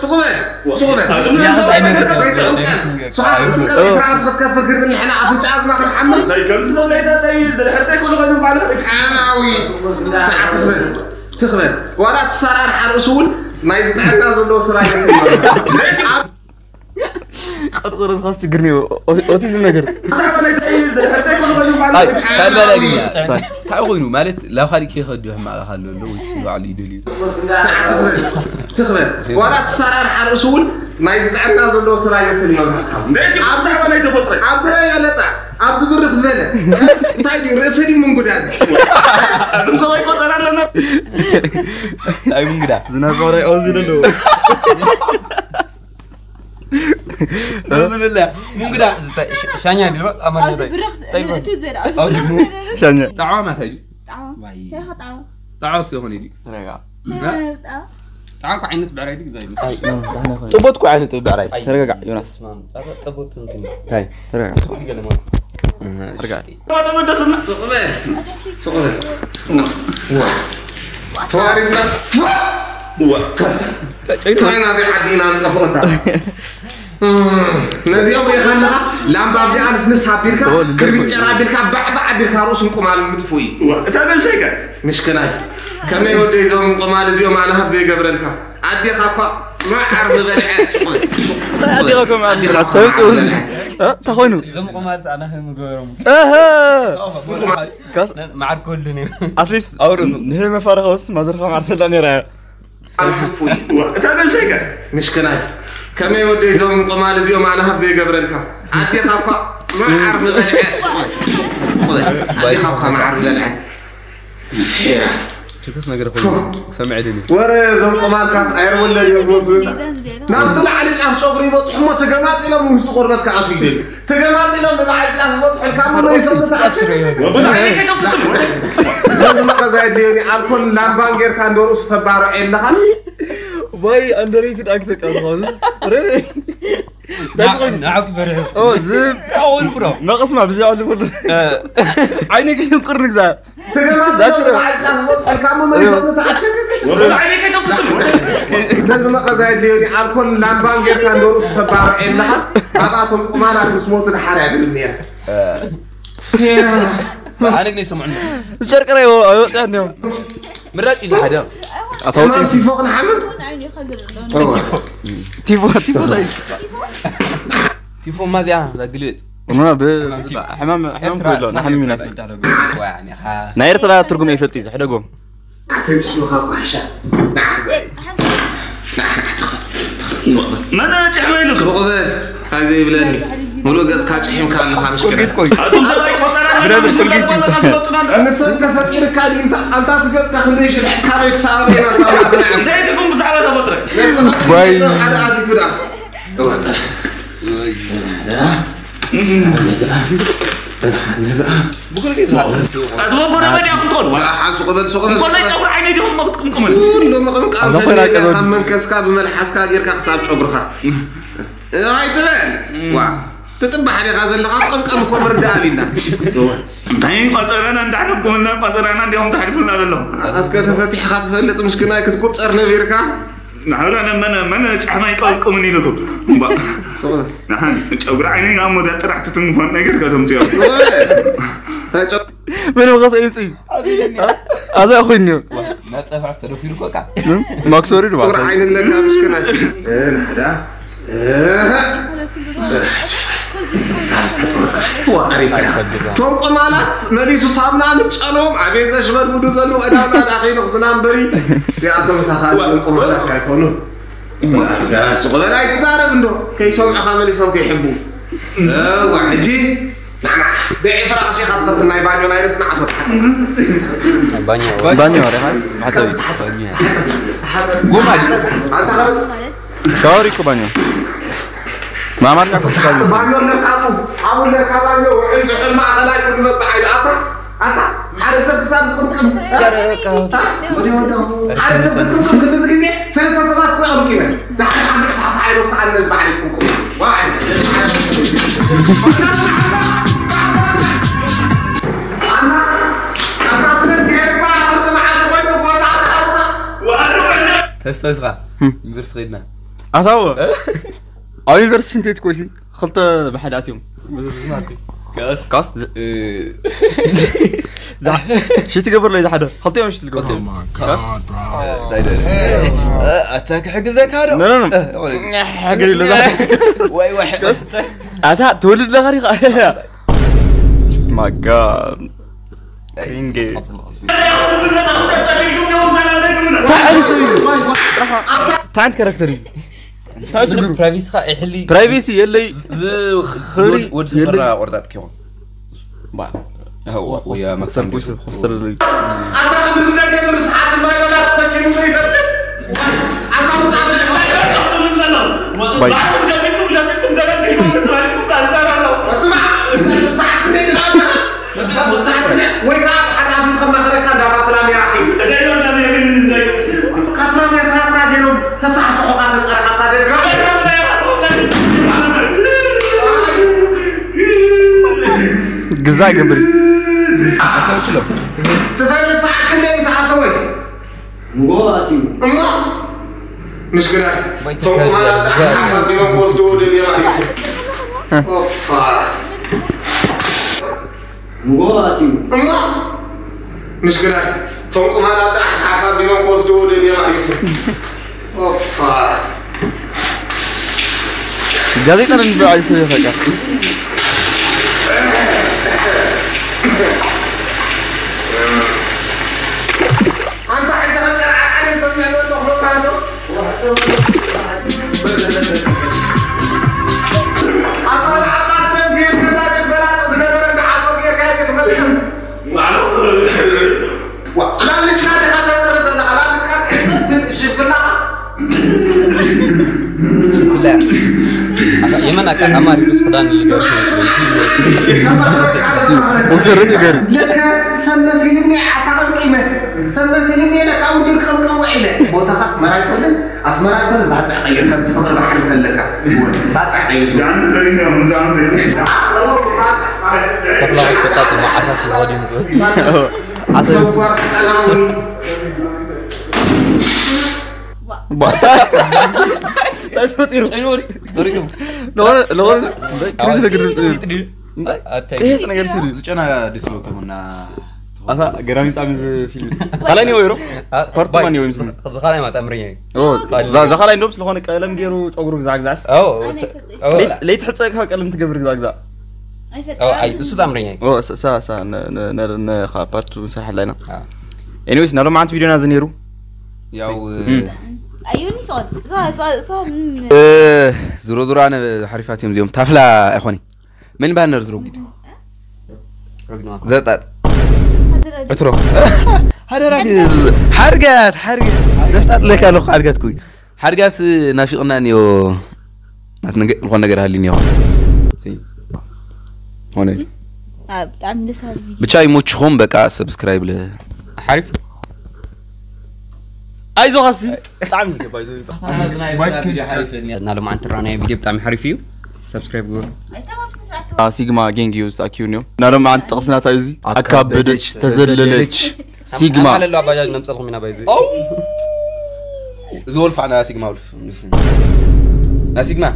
ስቕ በል፣ ስቕ በል። ያስ ኣይመልክን። ዘይትቕምቀም። ስሓት ክትስቀል፣ ዒስራ ቅርሺ ክትከፍል ግርም ንሕና ኣፍንጫ ኣዝማ ክንሓምም። ዘይከምዚ ነው ዘይተጠይ፣ ዝድሕር ዘይኮነ ኮይኑ ባዕሉ። ጫናዊ። ንዓ ትኽበል፣ ትኽበል። ዋላ እቲ ኣሰራርሓ ርእሱ እውን ናይ ዝጥዕና ዘለዎ ሰብ ኣይመስልን። ኣብ ቅርጽ ርእስኻስ ችግር ነው። ኦ-፣ ኦቲዝም ነገር። ኣይ፣ ካልባላ ግን እንታይ ኮይኑ ማለት ላብ ካልእ ከይኸዱ ሕማቕ ኣሎ ኣሎ ወይስ ባዕሉ ይደልዩ? ትኽበል፣ ትኽበል። ዋላ እቲ ኣሰራርሓ ርእሱ እውን ናይ ዝጥዕና ዘለዎ ሰብ ኣይመስልን መብራህትኻ። ኣብዚ፣ ኣብዚ ናይ ተፈጥሮ። ኣብዚ ናይ ያለጣ፣ ኣብዚ ብርኽ ዝበለ። እንታይ ድዩ? ርእሲ ድዩ ምንጉዳ እዚ? ኣቶም ሰብኣይ ቆጸር ኣለና። ኣይ ምንጉዳ። ዝናብ ባዕዳይ ኦዚ ደሎ። ኦዚ ደሎ። ምንጉዳ። ዝተ-፣ ሻ-፣ ሻኛ ድልባ ኣማን ኣብዚ ይታይ። ብርኽ እንታይ ይበል? እቲ ዘርኣ፣ ኣብዚ ኣብዚ ብርኽ ዘርኣ። ሻኛ። ጣዕዋ ማታይ ድዩ? ጣዕዋ። ዋይ። እንታይ ኢኻ ጣዕዋ? ጣዕዋ ሲ ይኾን ኢሉ። ተረጋ። እንታይ ጣዕዋ? ጣዕዋ እኮ ዓይነት ብዕራይ ድዩ? ግዛይ ይመስል። ኣይ፣ ኖ፣ ዳሕና ይኾን። ጥቦት እኮ ዓይነት ብዕራይ። ኣይ፣ ተረጋጋ፣ ዮናስ። ስማም፣ ጣዕዋ ጥቦት እንትን። እንታይ? ተረጋጋ። ትርጉም ገለ ማለት። እህ፣ ተረጋጋ። ጣዕዋ ጥቦት ደስ ዝብል። ስቕ በል። ስቕ በል። ዋ። ተዋሪድናስ። ዋ። ከመይ ናበይ ዓዲ ኢና ንጠፍኦ እንዳ? እም፣ ነዚኦም ሪኢኻ ኣለኻ? ላምባ ኣብዚኣ ንስንስ ኣቢልካ፣ ኦ፣ ልደት ክርቢት ጨራ ኣቢልካ፣ ባዕባዕ ኣቢልካ ርእሱ ንቁማል ምጥፍኡ እዩ። እዋ፣ እታ መንሰይ ከ? ምሽክናይ። ከመይ ወደይ እዞም ቁማል እዚኦም ኣነ ሃብ ዘይገብረልካ። ኣዴኻ እኳ መዓር ዝበልዐ ሱቕ። ኣዴኻ እኳ መዓር ኣዴኻ እኳ ተምፅኡ መዓር እዚ። ዝበልዐ። እ? እንታይ ኮይኑ? እዞም ቁማል ኣነ ሃብ ምገበሮም። እህ! ቁማል። ካስ-፣ መዓር ክወልድን እዩ። ኣትሊስት ኣብ ርእሱ። ንህቢ መፋረኻ ውስ ማዘርኻ መዓር ተላ ነይራ እያ። ኣልክፉ እዩ። እዋ፣ እታ መንሰይ ከ? ምሽክናይ። ከመይ ወደይ እዞም ቁማል እዚኦም ኣነ ሃብ ዘይገብረልካ። ኣዴኻ እኳ መዓር ዝበልዐት። ኣዴኻ እኳ መዓር ዝበልዐት። ትኩስ ነገር ኮይኑ ክሰምዕ ድልዩ። ወረ እዞም ቁማልካስ ኣይወለድ እዮም ዝመስሉ። ናብቲ ላዕሊ ጫፍ ጨጉሪ ይበፅሑ እሞ ተገማጢሎም ውሽጢ ቆርበት ክኣትዉ ይደልዩ። ተገማጢሎም ንላዕሊ ጫፍ ይበፅሑ። ካብ መመሊሶም ተተሓሸ። ወበላ ዓይነይ ከይተውስስሉ። ነዚ መቐዝ ኣየድልዮን እዩ። ኣልኮል ላምባን ጌርካ እንዶ ርእሱ ተባርዖ የለኻን። ዋይ ኣንደሬትድ ኣክተር ቃል ሆዝስ። ሬሬ። ናዕቂ በርሑ። ኦ፣ ዝብ። ኣወል ብሮ። ነቕስማ ብዛዕባ ልብሉ። እ። ዓይነይ ከይንቁር ንግዛ። ተገማጢሎም ዛትረ። ንላዕሊ ጫፍ ይበፅሑ። ካብ መመሊሶም ተተሓሸ። ወበላ ዓይነይ ከይተውስስሉ። ነዚ መቐዝ ኣየድልዮን እዩ። ኣልኮል ላምባን ጌርካ እንዶ ርእሱ ተባርዖ የለኻን። ካብኣቶም ቁማላት ምስ ሞቱ ድሓር እያ ድብል ነይራ። ኣነ ግን ይሰምዑኒ። ጨርቂ ናይ ኣይወፅዕን እዮም። ምራጭ እዩ ዝሓደ። ኣታ ወፂ ተማም ሲፎ ክንሓምም? ቲፎ፣ ቲፎ፣ ታይ? ቲፎ እማ እዚኣ፣ እዛ ግልብጥ። እማ ብ-፣ ሕማም፣ ሕማም ኤርትራ ኮይሎ፣ ጽናሕ ንሓምም ኢና። ኤርትራ ይዳረጉ። ዋ፣ ያኒ፣ ኻ- ናይ ኤርትራ ትርጉም ይፈልጥ እዩ፣ ዝሕደጎም። ኣተን ጭሕምኻ ጓሓሻ። ንዓ። ንዓ፣ ንዓ፣ ትኸ-፣ ትኸ-፣ መን ጭሕመ ኢሉ? ስቕ በል። እንታይ ዘይብለኒ? ሙሉእ ገጽካ ጭሒምካ ኣለኻ፣ ምሽክና። ኮልጌት ቆይ። ኣቱም ሰብኣይ ቆጸራ ብረብሽ ኮልጌት እዩ። ንሰብ ተፈጢርካ ድዩ? እንታ፣ ኣንታ እቲ ገጽካ ክንደይ ሽርሒ ካበይ ክሳብ ኣበይ ኢና ሳብ ኣትና? እንታይ ትርጉም ብዛዕባ ተፈጥረ? ገጽኻ ዋይ። ገጽ ሓደ ኣቢቱ ደኣ። እወ፣ ጸረ። ብኮልጌት ዋ። ኣትወቦ ደመድ ያኹም ትኾኑ። ደኣ ሓን ሱቕ በል፣ ሱቕ በል፣ እንኮላይ ሱቕ በል። ጸጉሪ ዓይነይ ዲኹም መቕጥቅምቅምን። ኩሉ ምቕምቃም ኣዛ ኮይና ዘድልየካ ቀበል። ካብ መንከስካ ብመልሓስካ ጌርካ ክሳብ ጨጉርኻ። እህ፣ ኣይትበል። እም። ዋ፣ ትጥባሕ ዲኻ ዘለኻ? ቅምቀም እኮ ምርዳእ ኣቢልና። እንታይ ቆጸራና እንዳሕለፍኩምና፣ ቆጸራና እንዲኹም ተሕልፉና ዘለኹም። ኣስከ ተፈቲሕኻ ትፈልጥ፣ ምሽክናይ ክትቁጸር ነቢርካ። ንሓውላ መን፣ መን ጫሕማይ ቀምቅምን ኢሉኩም። እምባ። ንሓን ጨጉሪ ዓይነይ ኣብ ሞዳ ጥራሕ ትትንግፎን ነገር ከተምፅዮ። ወይ፣ እንታይ ጨ- ምንም ኸሰ ይምፅእ። ኣዛ ኮይኑ። መፀፍዕ ተደፊሩ እኮ ቃ። ማክስ ወሪዱ ማለት ቁርዓን ኣለካ ምስክና። ናዳ። ቶም ቆማላት መሊሱ ሳምና ምጨሎም ኣቤት ዘሽበድብዱ ዘለዉ ዕዳውታ ዳኸይኑ ክስና እምበሪ እዚኣቶም ሳኻል ቆማላት ኣይኮኑን። ሱቕ በል ኣይትዛረብ እንዶ ከይሰምዑኻ መሊሶም ከይሕቡ። እዋ ሕጂ ንዓና ብዒስራ ቅርሺ ኢኻ ትኸፍል ናይ ባኞ ናይ ርእስና ዓፈር። ባኞ። ባኞ ዲኻ? መሕጸቢ። ጎማ። ኣንታ ኸ ሻወር እኮ ባኞ። ብኣማርኛ እኮ ስጋ ዝመስል። ባኞ ኣለካ፣ ኣብኡ፣ ኣብኡ ኣለካ ባኞ፣ ውዑይ ዝሑል ማእኸላይ ኩሉ በብዓይኒ። ኣታ፣ ኣታ፣ ሓደ ሰብ ክሳብ ዝቕምቅም። ጨረቃ። ኣታ፣ ወዲያ ወዲያ። ሓደ ሰብ ክትቅምቅም ክንድዚ ግዜ ሰለስተ ሰባት እኮ ኣምኪመ። ዳሕና ምዕፋፍ ዓይኖም ሰኣል ነዚ ባዕለይ ክቕምቅም። ዋይ። ኣና፣ ኣታ፣ ስለ ጌርባ፣ ቅርጺ መዓልቲ ኮይኑ ቦታ ኣውጻእ። ተስፋ እስኻ ዩኒቨርሲቲ ኸድና ኣሳወ ኣብ ዩኒቨርሲቲ ሽንት ቤት ኮይሲ ክልተ ብሓደ ኣትዮም። ካስ ሽቲ ገበር ለይ ዝሓደ ክልቲኦም ሽቲ ልገብሩ። ኣታ ክሕግዘካ ዶ ገር ኢለ ወይ ወይ ኣታ ትወልድ ለኻ ዲኻ ማጋ ክሪንጌ ታዕን ሰብ እዩ። ታዕን ካራክተር እዩ። ፕራይቬሲኻ ይሕሊ ፕራይቬሲ የለይ። ወዲ ሰፈራ ቆርጣጥ ኪሆን ወያ መክሰር ኩይስ ኮስተር ኣታ ከምዚ ነገር ምስሓት ማይበላ ተሰኪሙ ዘይፈልጥ ኣታ ምጻበ ባይ ወይ ከዓ ብሓላፊ ከማኽረካ እንዳባትላ ሜራኺ ካትራ ሜትራትራ ገይሮም ተፋሕፍሑኻ ተፀርሓካ ደጋ ግዛ ግብሪ ትፈልጥ ሰዓት ክንደይ ምስ ኣተወ ንጎ ኣትዩ እሞ ምሽ ግዳይ ቶም ቁማላት ሓፍ ኣቢሎም ክወስድዎ ደልዮም ኣሪቱ ኦፋ ንጎ ኣትዩ እሞ ምሽ ግዳይ ቶም ቁማላት ሓፍ ኣቢሎም ክወስድዎ ደልዮም ኣሪቱ ኦፋ ጋዜጣ ነንብብ ኣይሰ ይኸቃ የመን ኣካ ኣማሪ ሩስ ክዳን ይገብር ኦብዘርስ ይገሪ ለከ ሰብ መሲልኒ ዓሳ ቀልቂመ ሰብ መሲልኒ ለካ ውድር ክቕልቀወ ኢለ ቦታኻ ኣስመራ ኣይኮነን ኣስመራ ኣይኮነን ባፅዕ ቀይር ከምዚ ፍቕሪ ባሕሪ ከለካ ባፅዕ ቀይር ተፍላ ስፈጣጥ ዓሳ ስለወዲን ዝወት ዓሳ ተፈጢሩ ሪኩም ለወረ ለወረ ክሪዝ ነገር ይሄ ነገር ሲሪ ዝጨና ደስ ይበልኩምና ኣታ ገራሚ ጣሚ ፊልም ካላይ ነው ይሮ ፓርት ማን ይወይም ስም ዝኻላይ ማጣ ምርኛ ዛኻላይ እንደውም ስለሆነ ቀለም ገይሩ ጸጉሩ ግዛግዛስ ለይቲ ሕጸ ካብ ቀለም ትገብር ግዛግዛ እሱ ጣምረኛ ፓርቱ ንሰርሓ ኣለና ኤኒዌይስ ናሎም ዓንት ቪዲዮና ዝነይሩ ያው ኣዩኒ ሰል ሰል ዝሮ ዝሮ ኣነ ሓሪፋት እዮም እዚኦም ታፍላ ኣይኮኒ መን ባነር ዝረጉድ ዘጣጥ ዕትሮ ሓደራ ሓርጋት ሓርጋት ዘፍጣጥ ለካ ኣለኹ ሓርጋት ኩይ ሓርጋት ናፊቕና እኒኦ ዝኾነ ነገር ሃሊ እኒኦ ሆነ ብጣዕሚ ደስ በሃሊ ቪድዮ ብቻ ይሞችኹም በቃ ሰብስክራይብ ለ ሓሪፍ ኣይዞኻሲ ብጣዕሚ እና ሎማዓንቲ ራናዮ ቪድዮ ብጣዕሚ ሓሪፍ እዩ ሰብስክራይብ ግበሩ ኣይተማም ስነ ስርዓት ሲግማ ጌንግ እዩ ዝኣኪዩ ኒዮ ናሎም ዓንት ጥቕስናታ እዚ ኣካበደች ተዘለለች ሲግማ ኣለዋ ባጃጅ ነምፀልኩም ኢና ባይዘ እዚ ወልፍ ዓና ሲግማ ወልፍ ናይ ሲግማ